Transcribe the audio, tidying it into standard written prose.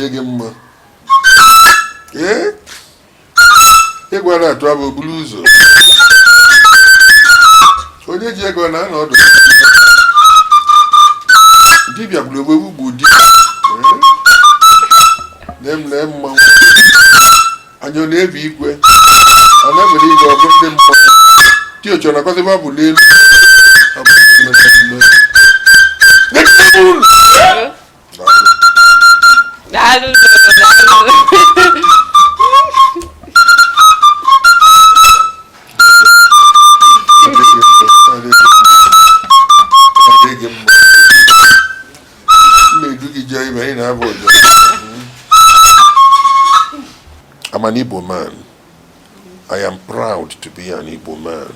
Dị gị mma. Ee, egwu a na-atụ abụ buru ụzọ. Onye ji ego na-anọ ọdụ. Dibịa gburu egbu gbu dibịa. Lee m, lee mmanwụ. Anya ọ na-ebi igwe. Ọ na-ewere igwe ọgụ ndị mmanwụ. Diochi ọ na-akọzi bụ n'elu. Ọ bụ mmemme. Daalụ, daalụ. Adịghị mma. M na-edu gị jee ibe anyị na-abụ ụjọ. I'm an Igbo man. I am proud to be an Igbo man.